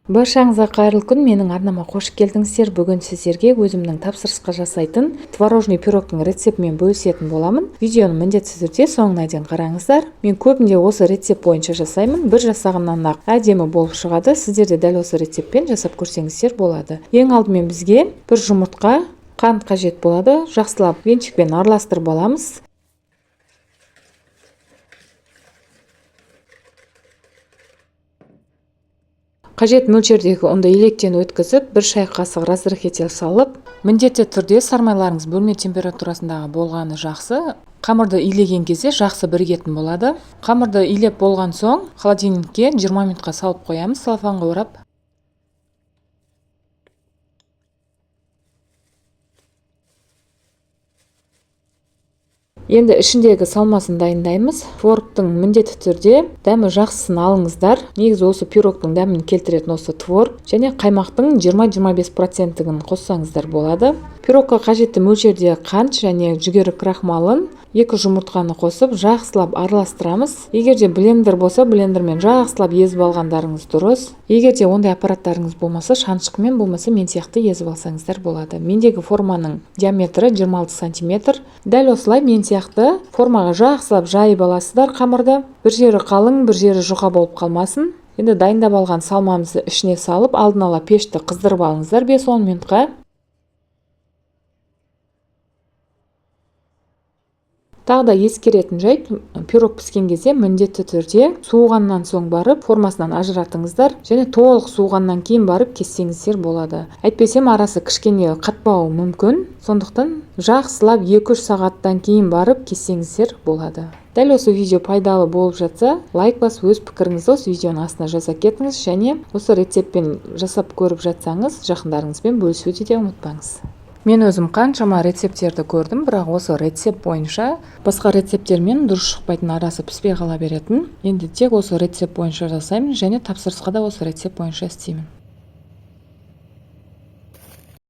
Баршаңызға қайырлы күн, менің арнама қош келдіңіздер. Бүгін сіздерге өзімнің тапсырысқа жасайтын творожный пирогтың рецептімен бөлісетін боламын. Видеоны міндетті түрде соңына дейін қараңыздар. Мен көбінде осы рецепт бойынша жасаймын. Бір жасағаннан-ақ әдемі болып шығады. Сіздер де дәл осы рецептпен жасап көрсеңіздер болады. Ең алдымен бізге бір жұмыртқа, қант қажет болады. Жақсылап венчикпен араластырып аламыз. Қажет мөлшердегі ұнды електен өткізіп, бір шай қасық разрыхлитель салып, міндетті түрде сармайларыңыз бөлме температурасындағы болғаны жақсы. Қамырды илеген кезде жақсы бірігетін болады. Қамырды илеп болған соң холодильникке 20 минутқа салып қоямыз, целлофанға орап. Енді ішіндегі салмасын дайындаймыз. Творогтың міндетті түрде дәмі жақсысын алыңыздар. Негізі осы пирогтың дәмін келтіретін осы творог және қаймақтың 20-25%-ін қоссаңыздар болады. Пирогқа қажетті мөлшерде қант және жүгері крахмалын, 2 жұмыртқаны қосып жақсылап араластырамыз. Егер де блендер болса, блендермен жақсылап езіп алғандарыңыз дұрыс. Егер де ондай аппараттарыңыз болмаса, шанышқымен болмаса мен сияқты езіп алсаңыздар болады. Мендегі форманың диаметрі 26 сантиметр. Дәл осылай мен сияқты формаға жақсылап жайып аласыздар қамырды. Бір жері қалың, бір жері жұқа болып қалмасын. Енді дайындап алған салмамызды ішіне салып, алдын ала пешті қыздырып алыңыздар 5-10 минутқа. Тағы да ескеретін жайт, пирог піскен кезде міндетті түрде суығаннан соң барып формасынан ажыратыңыздар және толық суығаннан кейін барып кессеңіздер болады. Әйтпесем арасы кішкене қатпауы мүмкін, сондықтан жақсылап 2-3 сағаттан кейін барып кессеңіздер болады. Дәл осы видео пайдалы болып жатса, лайк басып өз пікіріңізді осы видеоның астына жаза кетіңіз және осы рецептпен жасап көріп жатсаңыз, жақындарыңызбен бөлісуді де ұмытпаңыз. Мен өзім қаншама рецепттерді көрдім, бірақ осы рецепт бойынша басқа рецепттермен дұрыс шықпайтын, арасы піспей қала беретін. Енді тек осы рецепт бойынша жасаймын және тапсырысқа да осы рецепт бойынша істеймін.